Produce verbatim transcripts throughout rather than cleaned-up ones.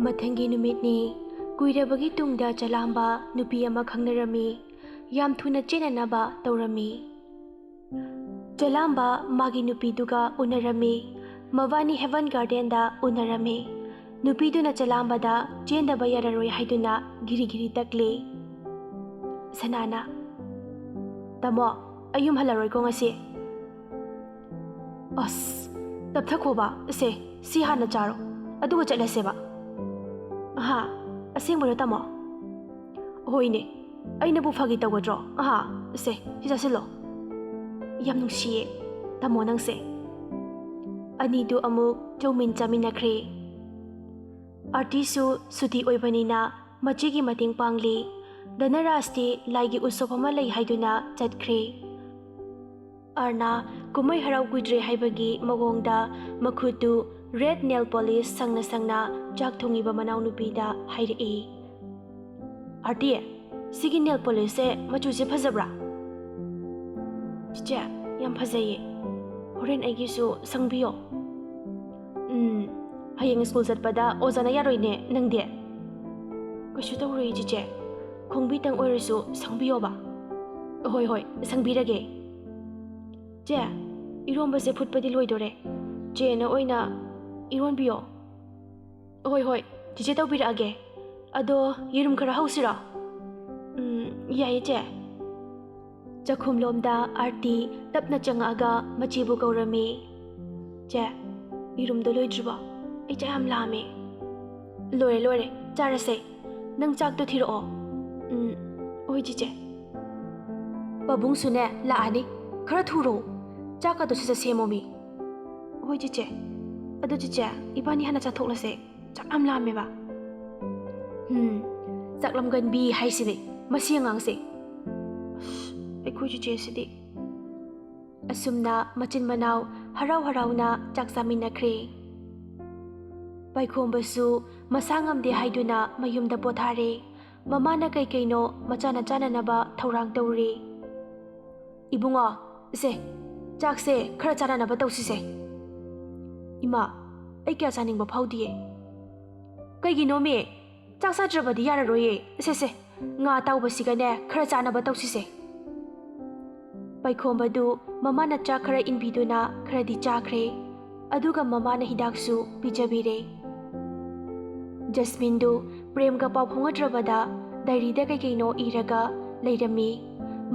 ꯃꯊꯪꯒꯤ ꯅꯨꯃꯤꯠꯅꯤ꯫ ꯀꯨꯏꯔꯕꯒꯤ ꯇꯨꯡꯗ ꯆꯂꯥꯝꯕ ꯅꯨꯄꯤ ꯑꯃ ꯈꯪꯅꯔꯝꯃꯤ꯫ ꯌꯥꯝ ꯊꯨꯅ ꯆꯦꯟꯅꯅꯕ ꯇꯧꯔꯝꯃꯤ꯫ ꯆꯂꯥꯝꯕ ꯃꯥꯒꯤ ꯅꯨꯄꯤꯗꯨꯒ ꯎꯅꯔꯝꯃꯤ꯫ ꯃꯕꯥꯅꯤ ꯍꯦꯚꯟ ꯒꯥꯔꯗꯦꯟꯗ ꯎꯅꯔꯝꯃꯤ꯫ ꯅꯨꯄꯤꯗꯨꯅ ꯆꯂꯥꯝꯕꯗ ꯆꯦꯟꯗꯕ ꯌꯥꯔꯔꯣꯏ ꯍꯥꯏꯗꯨꯅ ꯒꯤꯔꯤ ꯒꯤꯔꯤ ꯇꯛꯂꯤ꯫ ꯁꯅꯥꯅ, "ꯇꯥꯃꯣ, ꯑꯩ ꯌꯨꯝ ꯍꯜꯂꯔꯣꯏꯀꯣ ꯉꯁꯤ꯫" "ꯑꯁ, ꯇꯞꯊꯈꯣꯕ, ꯁꯦ, ꯁꯤ ꯍꯥꯟꯅ ꯆꯥꯔꯣ, ꯑꯗꯨꯒ ꯆꯠꯂꯁꯦꯕ꯫" "ꯑꯍꯥ, ꯑꯁꯦꯡꯕꯔꯣ, ꯇꯥꯃꯣ?" "ꯍꯣꯏꯅꯦ, ꯑꯩꯅꯕꯨ ꯐꯥꯒꯤ ꯇꯧꯒꯗ꯭ꯔꯣ? ꯑꯍꯥ, ꯁꯦ, ꯁꯤ ꯆꯥꯁꯤꯜꯂꯣ꯫" "ꯌꯥꯝ ꯅꯨꯡꯁꯤꯌꯦ, ꯇꯥꯃꯣ ꯅꯪꯁꯦ꯫" ꯑꯅꯤꯗꯨ ꯑꯃꯨꯛ ꯆꯧꯃꯤꯟ ꯆꯥꯃꯤꯟꯅꯈ꯭ꯔꯦ꯫ ꯑꯥꯔꯇꯤꯁꯨ ꯁꯨꯇꯤ ꯑꯣꯏꯕꯅꯤꯅ ꯃꯆꯦꯒꯤ ꯃꯇꯦꯡ ꯄꯥꯡꯂꯤ꯫ ꯙꯅꯔꯥꯖꯇꯤ ꯂꯥꯏꯒꯤ ꯎꯠꯁꯣꯞ ꯑꯃ ꯂꯩ ꯍꯥꯏꯗꯨꯅ ꯆꯠꯈ꯭ꯔꯦ꯫ ꯑꯥꯔꯅꯥ ꯀꯨꯝꯍꯩ ꯍꯔꯥꯎ ꯀꯨꯏꯗ꯭ꯔꯦ ꯍꯥꯏꯕꯒꯤ ꯃꯑꯣꯡꯗ ꯃꯈꯨꯠꯇꯨ ꯔꯦꯗ ꯅꯦꯜ ꯄꯣꯂꯤꯁ ꯁꯪꯅ ꯁꯪꯅ ꯆꯥꯛ ꯊꯣꯡꯉꯤꯕ ꯃꯅꯥꯎꯅꯨꯄꯤꯗ ꯍꯥꯏꯔꯛꯏ꯫ "ꯑꯥꯔꯇꯤ, ꯁꯤꯒꯤ ꯅꯦꯜ ꯄꯣꯂꯤꯁꯁꯦ ꯃꯆꯨꯁꯦ ꯐꯖꯕ꯭ꯔꯥ?" "ꯆꯤꯆꯦ, ꯌꯥꯝ ꯐꯖꯩꯌꯦ꯫ ꯍꯣꯔꯦꯟ ꯑꯩꯒꯤꯁꯨ ꯁꯪꯕꯤꯌꯣ꯫" "ꯎꯝ, ꯍꯌꯦꯡ ꯁ꯭ꯀꯨꯜ ꯆꯠꯄꯗ ꯑꯣꯖꯥꯅ ꯌꯥꯔꯣꯏꯅꯦ ꯅꯪꯗꯤ?" "ꯀꯩꯁꯨ ꯇꯧꯔꯣꯏꯌꯦ ꯆꯤꯆꯦ, ꯈꯣꯡꯕꯤꯇꯪ ꯑꯣꯏꯔꯁꯨ ꯁꯪꯕꯤꯌꯣꯕ꯫" "ꯍꯣꯏ, ꯍꯣꯏ, ꯁꯪꯕꯤꯔꯒꯦ꯫" "ꯆꯦ, ꯏꯔꯣꯝꯕꯁꯦ ꯐꯨꯠꯄꯗꯤ ꯂꯣꯏꯗꯣꯔꯦ, ꯆꯦꯅ ꯑꯣꯏꯅ ꯏꯔꯣꯟꯕꯤꯌꯣ꯫" "ꯍꯣꯏ, ꯍꯣꯏ, ꯆꯤꯆꯦ ꯇꯧꯕꯤꯔꯛꯑꯒꯦ꯫ ꯑꯗꯣ ꯌꯦꯔꯨꯝ ꯈꯔ ꯍꯧꯁꯤꯔꯣ?" "ꯎꯝ, ꯌꯥꯏꯌꯦ ꯆꯦ꯫" ꯆꯥꯛꯈꯨꯝꯂꯣꯝꯗ ꯑꯥꯔꯇꯤ ꯇꯞꯅ ꯆꯪꯉꯛꯑꯒ ꯃꯆꯦꯕꯨ ꯀꯧꯔꯝꯃꯤ꯫ "ꯆꯦ, ꯌꯦꯔꯨꯝꯗꯣ ꯂꯣꯏꯗ꯭ꯔꯤꯕꯣ? ꯑꯩ ꯆꯥꯛ ꯌꯥꯝ ꯂꯥꯝꯃꯦ꯫" "ꯂꯣꯏꯔꯦ, ꯂꯣꯏꯔꯦ, ꯆꯥꯔꯁꯦ꯫ ꯅꯪ ꯆꯥꯛꯇꯣ ꯊꯤꯔꯛꯑꯣ꯫" "ꯎꯝ, ꯍꯣꯏ ꯆꯤꯆꯦ꯫" "ꯄꯥꯕꯨꯡꯁꯨꯅꯦ ꯂꯥꯛꯑꯅꯤ, ꯈꯔ ꯊꯨꯔꯣ꯫ ꯆꯥꯛꯀꯗꯣ ꯁꯠ ꯁꯠ ꯁꯦꯝꯃꯣꯃꯤ꯫" "ꯍꯣꯏ ꯆꯤꯆꯦ꯫ ꯑꯗꯣ ꯆꯤꯆꯦ, ꯏꯕꯥꯅꯤ ꯍꯥꯟꯅ ꯆꯥꯊꯣꯛꯂꯁꯦ, ꯆꯥꯛ ꯌꯥꯝ ꯂꯥꯝꯃꯦꯕ꯫" "ꯎꯝ, ꯆꯥꯛ ꯂꯝꯒꯟꯕꯤ ꯍꯥꯏꯁꯤꯅꯦ ꯃꯁꯤ ꯑꯉꯥꯡꯁꯦ꯫ ꯑꯁ, ꯑꯩꯈꯣꯏ ꯆꯤꯆꯦꯁꯤꯗꯤ꯫" ꯑꯁꯨꯝꯅ ꯃꯆꯤꯟ ꯃꯅꯥꯎ ꯍꯔꯥꯎ ꯍꯔꯥꯎꯅ ꯆꯥꯛ ꯆꯥꯃꯤꯟꯅꯈ꯭ꯔꯦ꯫ ꯄꯥꯏꯈꯣꯝꯕꯁꯨ ꯃꯁꯥ ꯉꯝꯗꯦ ꯍꯥꯏꯗꯨꯅ ꯃꯌꯨꯝꯗ ꯄꯣꯊꯥꯔꯦ꯫ ꯃꯃꯥꯅ ꯀꯩ ꯀꯩꯅꯣ ꯃꯆꯥꯅ ꯆꯥꯅꯅꯕ ꯊꯧꯔꯥꯡ ꯇꯧꯔꯤ꯫ "ꯏꯕꯨꯡꯉꯣ, ꯁꯦ, ꯆꯥꯛꯁꯦ ꯈꯔ ꯆꯥꯅꯅꯕ ꯇꯧꯁꯤꯁꯦ꯫" "ꯏꯃꯥ, ꯑꯩ ꯀꯌꯥ ꯆꯥꯅꯤꯡꯕ ꯐꯥꯎꯗꯤꯌꯦ꯫" "ꯀꯩꯒꯤꯅꯣꯃꯤ? ꯆꯥꯛ ꯆꯥꯗ꯭ꯔꯕꯗꯤ ꯌꯥꯔꯔꯣꯏꯌꯦ꯫ ꯁꯦ ꯁꯦ, ꯉꯥ ꯑꯇꯥꯎꯕꯁꯤꯒꯅꯦ ꯈꯔ ꯆꯥꯅꯕ ꯇꯧꯁꯤꯁꯦ꯫" ꯄꯩꯈꯣꯝꯕꯗꯨ ꯃꯃꯥꯅ ꯆꯥꯛ ꯈꯔ ꯏꯟꯕꯤꯗꯨꯅ ꯈꯔꯗꯤ ꯆꯥꯈ꯭ꯔꯦ꯫ ꯑꯗꯨꯒ ꯃꯃꯥꯅ ꯍꯤꯗꯥꯛꯁꯨ ꯄꯤꯖꯕꯤꯔꯦ꯫ ꯖꯁꯃꯤꯟꯗꯨ ꯄ꯭ꯔꯦꯝꯒ ꯄꯥꯎ ꯐꯥꯎꯅꯗ꯭ꯔꯕꯗ ꯗꯥꯏꯔꯤꯗ ꯀꯩꯀꯩꯅꯣ ꯏꯔꯒ ꯂꯩꯔꯝꯃꯤ꯫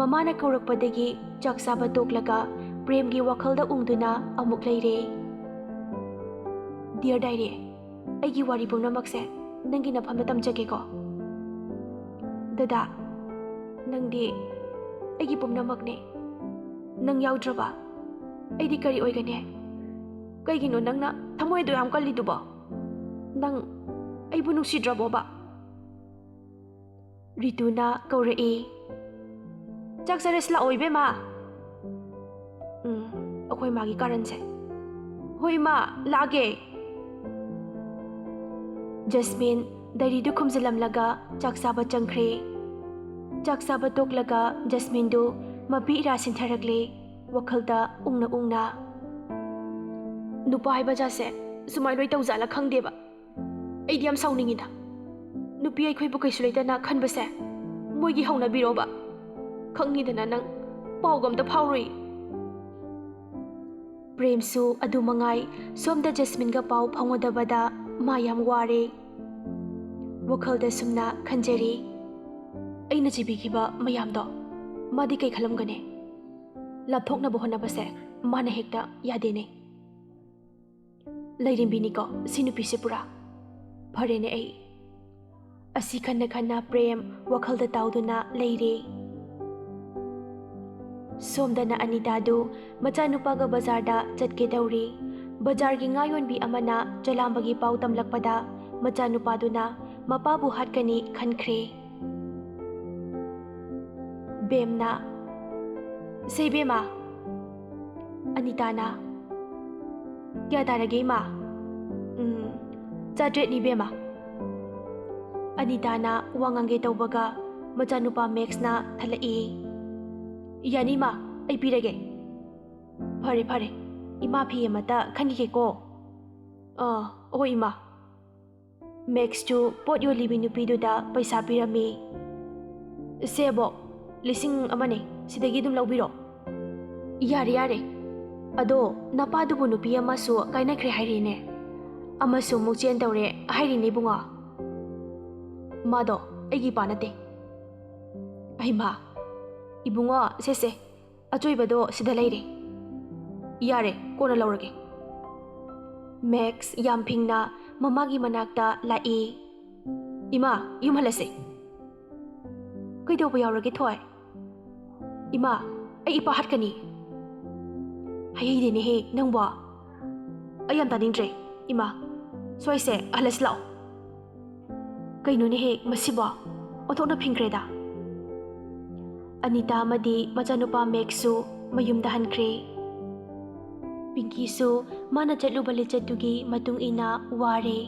ꯃꯃꯥꯅ ꯀꯧꯔꯛꯄꯗꯒꯤ ꯆꯥꯛ ꯆꯥꯕ ꯇꯣꯛꯂꯒ ꯄ꯭ꯔꯦꯝꯒꯤ ꯋꯥꯈꯜꯗ ꯎꯪꯗꯨꯅ ꯑꯃꯨꯛ ꯂꯩꯔꯦ꯫ "ꯗꯤꯌꯔ ꯗꯥꯏꯔꯤ, ꯑꯩꯒꯤ ꯋꯥꯔꯤ ꯄꯨꯝꯅꯃꯛꯁꯦ ꯅꯪꯒꯤ ꯅꯐꯝꯗ ꯇꯝꯖꯒꯦꯀꯣ꯫ ꯗꯗꯥ, ꯅꯪꯗꯤ ꯑꯩꯒꯤ ꯄꯨꯝꯅꯃꯛꯅꯦ꯫ ꯅꯪ ꯌꯥꯎꯗ꯭ꯔꯕ ꯑꯩꯗꯤ ꯀꯔꯤ ꯑꯣꯏꯒꯅꯤ? ꯀꯩꯒꯤꯅꯣ ꯅꯪꯅ ꯊꯃꯣꯏ ꯑꯗꯨ ꯌꯥꯝ ꯀꯜꯂꯤꯗꯨꯕꯣ? ꯅꯪ ꯑꯩꯕꯨ ꯅꯨꯡꯁꯤꯗ꯭ꯔꯕꯣꯕ?" ꯔꯤꯇꯨꯅ ꯀꯧꯔꯛꯏ꯫ "ꯆꯥꯛ ꯆꯥꯔꯁꯤ ꯂꯥꯛꯑꯣ, ꯏꯕꯦꯝꯃ꯫" "ꯎꯝ, ꯑꯩꯈꯣꯏ ꯃꯥꯒꯤ ꯀꯥꯔꯟꯁꯦ꯫ ꯍꯣꯏ, ꯏꯃꯥ, ꯂꯥꯛꯑꯒꯦ꯫" ꯖꯁꯃꯤꯟ ꯗꯥꯏꯔꯤꯗꯨ ꯈꯨꯝꯖꯤꯜꯂꯝꯂꯒ ꯆꯥꯛ ꯆꯥꯕ ꯆꯪꯈ꯭ꯔꯦ꯫ ꯆꯥꯛ ꯆꯥꯕ ꯇꯣꯛꯂꯒ ꯖꯁꯃꯤꯟꯗꯨ ꯃꯄꯤ ꯏꯔꯥ ꯁꯤꯟꯊꯔꯛꯂꯦ, ꯋꯥꯈꯜꯗ ꯎꯪꯅ ꯎꯪꯅ꯫ "ꯅꯨꯄꯥ ꯍꯥꯏꯕ ꯖꯥꯠꯁꯦ ꯁꯨꯃꯥꯏꯅ ꯂꯣꯏ ꯇꯧꯖꯥꯠꯂ ꯈꯪꯗꯦꯕ꯫ ꯑꯩꯗꯤ ꯌꯥꯝ ꯁꯥꯎꯅꯤꯡꯉꯤꯗ꯫ ꯅꯨꯄꯤ ꯑꯩꯈꯣꯏꯕꯨ ꯀꯩꯁꯨ ꯂꯩꯇꯅ ꯈꯟꯕꯁꯦ ꯃꯣꯏꯒꯤ ꯍꯧꯅꯕꯤꯔꯣꯕ꯫ ꯈꯪꯉꯤꯗꯅ ꯅꯪ ꯄꯥꯎꯒ ꯑꯝꯇ ꯐꯥꯎꯔꯨꯏ꯫" ꯄ꯭ꯔꯦꯝꯁꯨ ꯑꯗꯨ ꯃꯉꯥꯏ, ꯁꯣꯝꯗ ꯖꯁꯃꯤꯟꯒ ꯄꯥꯎ ꯐꯥꯎꯅꯗꯕꯗ ꯃꯥ ꯌꯥꯝ ꯋꯥꯔꯦ꯫ ꯋꯥꯈꯜꯗ ꯁꯨꯝꯅ ꯈꯟꯖꯔꯤ, "ꯑꯩꯅ ꯆꯤꯕꯤꯈꯤꯕ ꯃꯌꯥꯝꯗꯣ ꯃꯥꯗꯤ ꯀꯩ ꯈꯜꯂꯝꯒꯅꯤ? ꯂꯥꯞꯊꯣꯛꯅꯕ ꯍꯣꯠꯅꯕꯁꯦ ꯃꯥꯅ ꯍꯦꯛꯇ ꯌꯥꯗꯦꯅꯦ꯫ ꯂꯩꯔꯦꯝꯕꯤꯅꯤꯀꯣ ꯁꯤ ꯅꯨꯄꯤꯁꯦ ꯄꯨꯔꯥ꯫ ꯐꯔꯦꯅꯦ ꯑꯩ꯫" ꯑꯁꯤ ꯈꯟꯅ ꯈꯟꯅ ꯄ꯭ꯔꯦꯝ ꯋꯥꯈꯜꯗ ꯇꯥꯎꯗꯨꯅ ꯂꯩꯔꯦ꯫ ꯁꯣꯝꯗꯅ ꯑꯅꯤꯇꯥꯗꯨ ꯃꯆꯥꯅꯨꯄꯥꯒ ꯕꯖꯥꯔꯗ ꯆꯠꯀꯦ ꯇꯧꯔꯤ꯫ ꯕꯖꯥꯔꯒꯤ ꯉꯥ ꯌꯣꯟꯕꯤ ꯑꯃꯅ ꯆꯂꯥꯝꯕꯒꯤ ꯄꯥꯎ ꯇꯝꯂꯛꯄꯗ ꯃꯆꯥꯅꯨꯄꯥꯗꯨꯅ ꯃꯄꯥꯕꯨ ꯍꯥꯠꯀꯅꯤ ꯈꯟꯈ꯭ꯔꯦ꯫ ꯕꯦꯝꯅ, "ꯁꯦ ꯏꯕꯦꯝꯃ꯫" ꯑꯅꯤꯇꯥꯅ, "ꯀꯌꯥ ꯇꯥꯔꯒꯦ, ꯏꯃꯥ?" "ꯎꯝ, ꯆꯥꯇ꯭ꯔꯦꯠꯅꯤ, ꯏꯕꯦꯝꯃ꯫" ꯑꯅꯤꯇꯥꯅ ꯋꯥ ꯉꯥꯡꯒꯦ ꯇꯧꯕꯒ ꯃꯆꯥꯅꯨꯄꯥ ꯃꯦꯛꯁꯅ ꯊꯠꯂꯛꯏ꯫ "ꯌꯥꯅꯤ, ꯏꯃꯥ, ꯑꯩ ꯄꯤꯔꯒꯦ꯫" "ꯐꯔꯦ, ꯐꯔꯦ, ꯏꯃꯥ ꯐꯤ ꯑꯃꯇ ꯈꯟꯈꯤꯒꯦꯀꯣ꯫" "ꯑꯥ, ꯍꯣꯏ, ꯏꯃꯥ꯫" ꯃꯦꯛꯁꯇꯨ ꯄꯣꯠ ꯌꯣꯜꯂꯤꯕꯤ ꯅꯨꯄꯤꯗꯨꯗ ꯄꯩꯁꯥ ꯄꯤꯔꯝꯃꯤ꯫ "ꯁꯦ ꯑꯕꯣꯛ, ꯂꯤꯁꯤꯡ ꯑꯃꯅꯦ, ꯁꯤꯗꯒꯤ ꯑꯗꯨꯝ ꯂꯧꯕꯤꯔꯣ꯫" "ꯌꯥꯔꯦ, ꯌꯥꯔꯦ꯫ ꯑꯗꯣ ꯅꯄꯥꯗꯨꯕꯨ ꯅꯨꯄꯤ ꯑꯃꯁꯨ ꯀꯥꯏꯅꯈ꯭ꯔꯦ ꯍꯥꯏꯔꯤꯅꯦ꯫ ꯑꯃꯁꯨ ꯑꯃꯨꯛ ꯆꯦꯟ ꯇꯧꯔꯦ ꯍꯥꯏꯔꯤꯅꯦ ꯏꯕꯨꯡꯉꯣ꯫" "ꯃꯥꯗꯣ ꯑꯩꯒꯤ ꯏꯄꯥ ꯅꯠꯇꯦ꯫" "ꯑꯩꯃꯥ, ꯏꯕꯨꯡꯉꯣ, ꯁꯦ ꯁꯦ, ꯑꯆꯣꯏꯕꯗꯣ ꯁꯤꯗ ꯂꯩꯔꯦ꯫ ꯌꯥꯔꯦ, ꯀꯣꯟꯅ ꯂꯧꯔꯒꯦ꯫" ꯃꯦꯛꯁ ꯌꯥꯝ ꯐꯤꯡꯅ ꯃꯃꯥꯒꯤ ꯃꯅꯥꯛꯇ ꯂꯥꯛꯏ꯫ "ꯏꯃꯥ, ꯌꯨꯝ ꯍꯜꯂꯁꯦ꯫" "ꯀꯩꯗꯧꯕ ꯌꯥꯎꯔꯒꯦ ꯊꯣꯏ?" "ꯏꯃꯥ, ꯑꯩ ꯏꯄꯥ ꯍꯥꯠꯀꯅꯤ꯫" "ꯍꯩꯍꯩꯗꯦꯅꯦꯍꯦ ꯅꯪꯕꯣ꯫ ꯑꯩ ꯌꯥꯝ ꯇꯥꯅꯤꯡꯗ꯭ꯔꯦ꯫ ꯏꯃꯥ, ꯁ꯭ꯋꯥꯏꯁꯦ ꯍꯜꯂꯁꯤ ꯂꯥꯛꯑꯣ꯫" ꯀꯩꯅꯣꯅꯦꯍꯦ ꯃꯁꯤꯕꯣ? ꯑꯣꯟꯊꯣꯛꯅ ꯐꯤꯡꯈ꯭ꯔꯦꯗ꯫ ꯑꯅꯤꯇꯥ ꯑꯃꯗꯤ ꯃꯆꯥꯅꯨꯄꯥ ꯃꯦꯛꯁꯁꯨ ꯃꯌꯨꯝꯗ ꯍꯟꯈ꯭ꯔꯦ꯫ ꯄꯤꯡꯀꯤꯁꯨ ꯃꯥꯅ ꯆꯠꯂꯨꯕ ꯂꯤꯆꯠꯇꯨꯒꯤ ꯃꯇꯨꯡ ꯏꯟꯅ ꯋꯥꯔꯦ꯫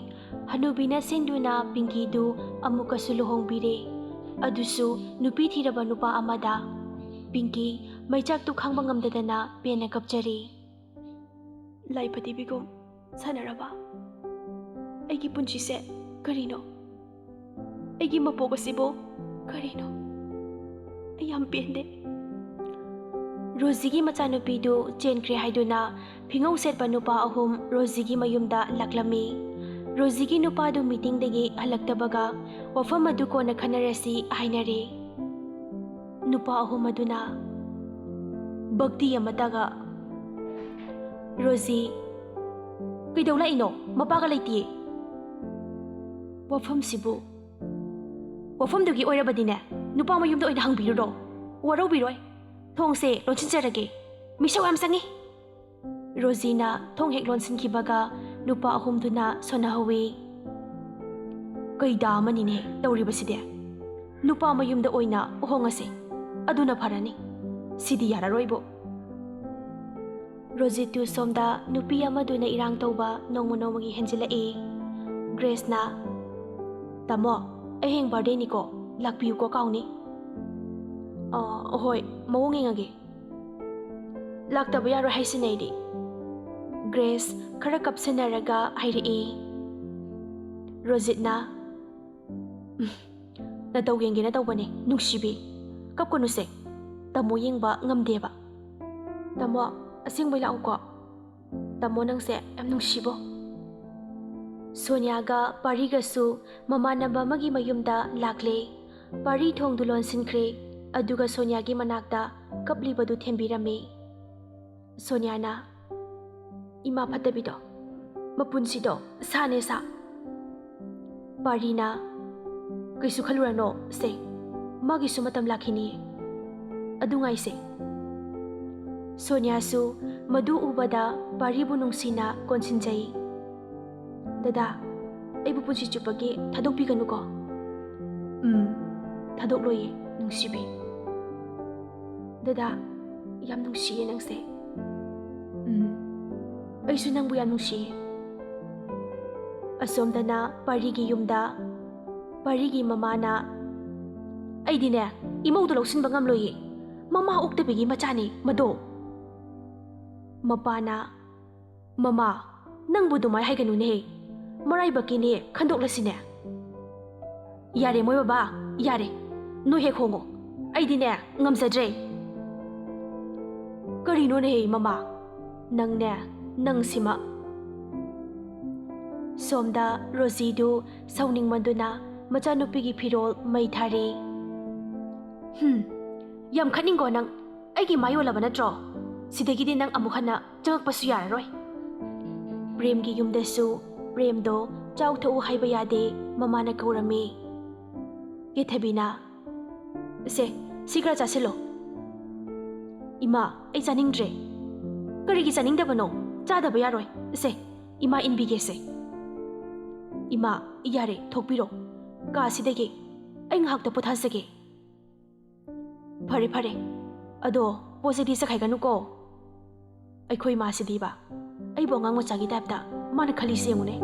ꯍꯅꯨꯕꯤꯅ ꯁꯤꯟꯗꯨꯅ ꯄꯤꯡꯀꯤꯗꯨ ꯑꯃꯨꯛꯀꯁꯨ ꯂꯨꯍꯣꯡꯕꯤꯔꯦ꯫ ꯑꯗꯨꯁꯨ ꯅꯨꯄꯤ ꯊꯤꯔꯕ ꯅꯨꯄꯥ ꯑꯃꯗ꯫ ꯄꯤꯡꯀꯤ ꯃꯩꯆꯥꯛꯇꯨ ꯈꯥꯡꯕ ꯉꯝꯗꯗꯅ ꯄꯦꯟꯅ ꯀꯞꯆꯔꯤ꯫ ꯂꯥꯏ ꯐꯗꯤꯕꯤꯒꯨꯝ ꯁꯥꯟꯅꯔꯕ ꯑꯩꯒꯤ ꯄꯨꯟꯁꯤꯁꯦ ꯀꯔꯤꯅꯣ? ꯑꯩꯒꯤ ꯃꯄꯣꯛ ꯑꯁꯤꯕꯨ ꯀꯔꯤꯅꯣ? ꯑꯩ ꯌꯥꯝ ꯄꯦꯟꯗꯦ꯫ ꯔꯣꯖꯤꯒꯤ ꯃꯆꯥꯅꯨꯄꯤꯗꯨ ꯆꯦꯟꯈ꯭ꯔꯦ ꯍꯥꯏꯗꯨꯅ ꯐꯤꯉꯧ ꯁꯦꯠꯄ ꯅꯨꯄꯥ ꯑꯍꯨꯝ ꯔꯣꯖꯤꯒꯤ ꯃꯌꯨꯝꯗ ꯂꯥꯛꯂꯝꯃꯤ꯫ ꯔꯣꯖꯤꯒꯤ ꯅꯨꯄꯥꯗꯨ ꯃꯤꯇꯤꯡꯗꯒꯤ ꯍꯜꯂꯛꯇꯕꯒ ꯋꯥꯐꯝ ꯑꯗꯨ ꯀꯣꯟꯅ ꯈꯟꯅꯔꯁꯤ ꯍꯥꯏꯅꯔꯦ꯫ ꯅꯨꯄꯥ ꯑꯍꯨꯝ ꯑꯗꯨꯅ ꯚꯛꯇꯤ ꯑꯃꯇꯒ, "ꯔꯣꯖꯤ, ꯀꯩꯗꯧ ꯂꯥꯛꯏꯅꯣ? ꯃꯄꯥꯒ ꯂꯩꯇꯤꯌꯦ꯫" "ꯋꯥꯐꯝꯁꯤꯕꯨ?" "ꯋꯥꯐꯝꯗꯨꯒꯤ ꯑꯣꯏꯔꯕꯗꯤꯅꯦ, ꯅꯨꯄꯥ ꯃꯌꯨꯝꯗ ꯑꯣꯏꯅ ꯍꯪꯕꯤꯔꯨꯔꯣ꯫ ꯋꯥꯔꯧꯕꯤꯔꯣꯏ꯫ ꯊꯣꯡꯁꯦ ꯂꯣꯟꯁꯤꯟꯖꯔꯒꯦ꯫ ꯃꯤꯁꯧ ꯌꯥꯝ ꯆꯪꯉꯤ꯫" ꯔꯣꯖꯤꯅ ꯊꯣꯡ ꯍꯦꯛ ꯂꯣꯟꯁꯤꯟꯈꯤꯕꯒ ꯅꯨꯄꯥ ꯑꯍꯨꯝꯗꯨꯅ ꯁꯣꯟꯅꯍꯧꯋꯤ꯫ "ꯀꯩꯗ ꯑꯃꯅꯤꯅꯦ ꯇꯧꯔꯤꯕꯁꯤꯗꯤ꯫ ꯅꯨꯄꯥ ꯃꯌꯨꯝꯗ ꯑꯣꯏꯅ ꯍꯣꯡꯉꯁꯤ꯫ ꯑꯗꯨꯅ ꯐꯔꯅꯤ꯫ ꯁꯤꯗꯤ ꯌꯥꯔꯔꯣꯏꯕꯨ꯫" ꯔꯣꯖꯤꯠꯇꯨ ꯁꯣꯝꯗ ꯅꯨꯄꯤ ꯑꯃꯗꯨꯅ ꯏꯔꯥꯡ ꯇꯧꯕ ꯅꯣꯡꯃ ꯅꯣꯡꯃꯒꯤ ꯍꯦꯟꯖꯤꯜꯂꯛꯏ꯫ ꯒ꯭ꯔꯦꯁꯅ, "ꯇꯥꯃꯣ, ꯑꯩ ꯍꯌꯦꯡ ꯕꯥꯔꯗꯦꯅꯤꯀꯣ, ꯂꯥꯛꯄꯤꯌꯨꯀꯣ ꯀꯥꯎꯅꯤ꯫" "ꯑ, ꯍꯣꯏ, ꯃꯑꯣꯡ ꯌꯦꯡꯉꯒꯦ꯫ ꯂꯥꯛꯇꯕ ꯌꯥꯔꯣꯏ ꯍꯥꯏꯁꯤꯅꯦ ꯑꯩꯗꯤ꯫" ꯒ꯭ꯔꯦꯁ ꯈꯔ ꯀꯞꯁꯟꯅꯔꯒ ꯍꯥꯏꯔꯛꯏ꯫ ꯔꯣꯖꯤꯠꯅ, "ꯎꯝ, ꯅꯇꯧ ꯌꯦꯡꯒꯦꯅ ꯇꯧꯕꯅꯦ, ꯅꯨꯡꯁꯤꯕꯤ꯫ ꯀꯞꯀꯅꯨꯁꯦ꯫ ꯇꯥꯃꯣ ꯌꯦꯡꯕ ꯉꯝꯗꯦꯕ꯫ ꯇꯥꯃꯣ, ꯑꯁꯦꯡꯕꯩ ꯂꯥꯛꯎꯀꯣ꯫ ꯇꯥꯃꯣ, ꯅꯪꯁꯦ ꯌꯥꯝ ꯅꯨꯡꯁꯤꯕꯣ꯫" ꯁꯣꯅꯤꯌꯥꯒ ꯄꯥꯔꯤꯒꯁꯨ ꯃꯃꯥꯟꯅꯕ ꯑꯃꯒꯤ ꯃꯌꯨꯝꯗ ꯂꯥꯛꯂꯦ꯫ ꯄꯥꯔꯤ ꯊꯣꯡꯗꯨ ꯂꯣꯟꯁꯤꯟꯈ꯭ꯔꯦ, ꯑꯗꯨꯒ ꯁꯣꯅꯤꯌꯥꯒꯤ ꯃꯅꯥꯛꯇ ꯀꯞꯂꯤꯕꯗꯨ ꯊꯦꯝꯕꯤꯔꯝꯃꯤ꯫ ꯁꯣꯅꯤꯌꯥꯅ, "ꯏꯃꯥ ꯐꯠꯇꯕꯤꯗꯣ, ꯃꯄꯨꯟꯁꯤꯗꯣ ꯁꯥꯅꯦ ꯁꯥ꯫" ꯄꯥꯔꯤꯅ, "ꯀꯩꯁꯨ ꯈꯜꯂꯨꯔꯅꯣ ꯁꯦ, ꯃꯥꯒꯤꯁꯨ ꯃꯇꯝ ꯂꯥꯛꯈꯤꯅꯤ꯫ ꯑꯗꯨ ꯉꯥꯏꯁꯦ꯫" ꯁꯣꯅꯤꯌꯥꯁꯨ ꯃꯗꯨ ꯎꯕꯗ ꯄꯥꯔꯤꯕꯨ ꯅꯨꯡꯁꯤꯅ ꯀꯣꯟꯁꯤꯟꯖꯩ꯫ "ꯗꯗꯥ, ꯑꯩꯕꯨ ꯄꯨꯟꯁꯤ ꯆꯨꯞꯄꯒꯤ ꯊꯥꯗꯣꯛꯄꯤꯒꯅꯨꯀꯣ꯫" "ꯎꯝ, ꯊꯥꯗꯣꯛꯂꯣꯏꯌꯦ, ꯅꯨꯡꯁꯤꯕꯤ꯫ ꯗꯗꯥ, ꯌꯥꯝ ꯅꯨꯡꯁꯤꯌꯦ ꯅꯪꯁꯦ꯫" "ꯎꯝ, ꯑꯩꯁꯨ ꯅꯪꯕꯨ ꯌꯥꯝ ꯅꯨꯡꯁꯤꯌꯦ꯫" ꯑꯁꯣꯝꯗꯅ ꯄꯥꯔꯤꯒꯤ ꯌꯨꯝꯗ ꯄꯥꯔꯤꯒꯤ ꯃꯃꯥꯅ, "ꯑꯩꯗꯤꯅꯦ, ꯏꯃꯧꯗꯣ ꯂꯧꯁꯤꯟꯕ ꯉꯝꯂꯣꯏꯌꯦ꯫ ꯃꯃꯥ ꯑꯣꯛꯇꯕꯤꯒꯤ ꯃꯆꯥꯅꯦ ꯃꯗꯣ꯫" ꯃꯄꯥꯅ, "ꯃꯃꯥ, ꯅꯪꯕꯨ ꯑꯗꯨꯃꯥꯏ ꯍꯥꯏꯒꯅꯨꯅꯦꯍꯦ꯫ ꯃꯔꯥꯏꯕꯛꯀꯤꯅꯦ, ꯈꯟꯗꯣꯛꯂꯁꯤꯅꯦ꯫" "ꯌꯥꯔꯦ ꯃꯣꯏ ꯕꯕꯥ, ꯌꯥꯔꯦ꯫ ꯅꯣꯏ ꯍꯦꯛ ꯍꯣꯡꯉꯣ꯫ ꯑꯩꯗꯤꯅꯦ, ꯉꯝꯖꯗ꯭ꯔꯦ꯫" "ꯀꯔꯤꯅꯣꯅꯦꯍꯦ ꯃꯃꯥ? ꯅꯪꯅꯦ, ꯅꯪꯁꯤꯃ꯫" ꯁꯣꯝꯗ ꯔꯣꯖꯤꯗꯨ ꯁꯥꯎꯅꯤꯡꯃꯟꯗꯨꯅ ꯃꯆꯥꯅꯨꯄꯤꯒꯤ ꯐꯤꯔꯣꯜ ꯃꯩ ꯊꯥꯔꯦ꯫ "ꯍꯨꯝ, ꯌꯥꯝ ꯈꯠꯅꯤꯡꯀꯣ ꯅꯪ? ꯑꯩꯒꯤ ꯃꯥꯏ ꯑꯣꯜꯂꯕ ꯅꯠꯇ꯭ꯔꯣ? ꯁꯤꯗꯒꯤꯗꯤ ꯅꯪ ꯑꯃꯨꯛ ꯍꯟꯅ ꯆꯪꯉꯛꯄꯁꯨ ꯌꯥꯔꯔꯣꯏ꯫" ꯄ꯭ꯔꯦꯝꯒꯤ ꯌꯨꯝꯗꯁꯨ ꯄ꯭ꯔꯦꯝꯗꯣ ꯆꯥꯎ ꯊꯛꯎ ꯍꯥꯏꯕ ꯌꯥꯗꯦ, ꯃꯃꯥꯅ ꯀꯧꯔꯝꯃꯤ꯫ ꯀꯦꯊꯕꯤꯅ, "ꯁꯦ, ꯁꯤ ꯈꯔ ꯆꯥꯁꯤꯜꯂꯣ꯫" "ꯏꯃꯥ, ꯑꯩ ꯆꯥꯅꯤꯡꯗ꯭ꯔꯦ꯫" "ꯀꯔꯤꯒꯤ ꯆꯥꯅꯤꯡꯗꯕꯅꯣ? ꯆꯥꯗꯕ ꯌꯥꯔꯣꯏ꯫ ꯁꯦ, ꯏꯃꯥ ꯏꯟꯕꯤꯒꯦꯁꯦ꯫" "ꯏꯃꯥ, ꯌꯥꯔꯦ, ꯊꯣꯛꯄꯤꯔꯣ꯫ ꯀꯥꯁꯤꯗꯒꯤ ꯑꯩ ꯉꯥꯏꯍꯥꯛꯇ ꯄꯣꯊꯥꯖꯒꯦ꯫" "ꯐꯔꯦ, ꯐꯔꯦ꯫ ꯑꯗꯣ ꯄꯣꯠ ꯆꯩꯗꯤ ꯆꯠꯈꯥꯏꯒꯅꯨꯀꯣ꯫" ꯑꯩꯈꯣꯏ ꯏꯃꯥꯁꯤꯗꯤꯕ, ꯑꯩꯕꯨ ꯑꯉꯥꯡ ꯃꯆꯥꯒꯤ ꯇꯥꯏꯞꯇ ꯃꯥꯅ ꯈꯜꯂꯤꯁꯤ ꯌꯦꯡꯉꯨꯅꯦ꯫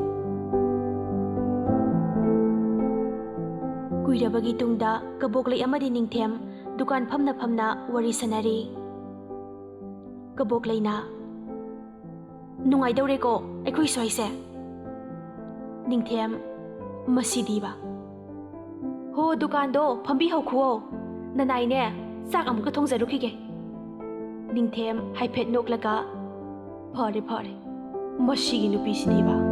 ꯀꯨꯏꯔꯕꯒꯤ ꯇꯨꯡꯗ ꯀꯕꯣꯛꯂꯩ ꯑꯃꯗꯤ ꯅꯤꯡꯊꯦꯝ ꯗꯨꯀꯥꯟ ꯐꯝꯅ ꯐꯝꯅ ꯋꯥꯔꯤ ꯁꯥꯟꯅꯔꯤ꯫ ꯀꯕꯣꯛꯂꯩꯅ, "ꯅꯨꯡꯉꯥꯏꯗꯧꯔꯦꯀꯣ ꯑꯩꯈꯣꯏ ꯁ꯭ꯋꯥꯏꯁꯦ?" ꯅꯤꯡꯊꯦꯝ, ꯃꯁꯤꯗꯤꯕ꯫ "ꯍꯣ, ꯗꯨꯀꯥꯟꯗꯣ ꯐꯝꯕꯤꯍꯧꯈꯨꯋꯣ꯫ ꯅꯅꯥꯏꯅꯦ, ꯆꯥꯛ ꯑꯃꯨꯛꯇ ꯊꯣꯡꯖꯔꯨꯈꯤꯒꯦ꯫" ꯅꯤꯡꯊꯦꯝ ꯍꯥꯏꯐꯦꯠ ꯅꯣꯛꯂꯒ, "ꯐꯔꯦ, ꯐꯔꯦ, ꯃꯁꯤꯒꯤ ꯅꯨꯄꯤꯁꯤꯗꯤꯕ꯫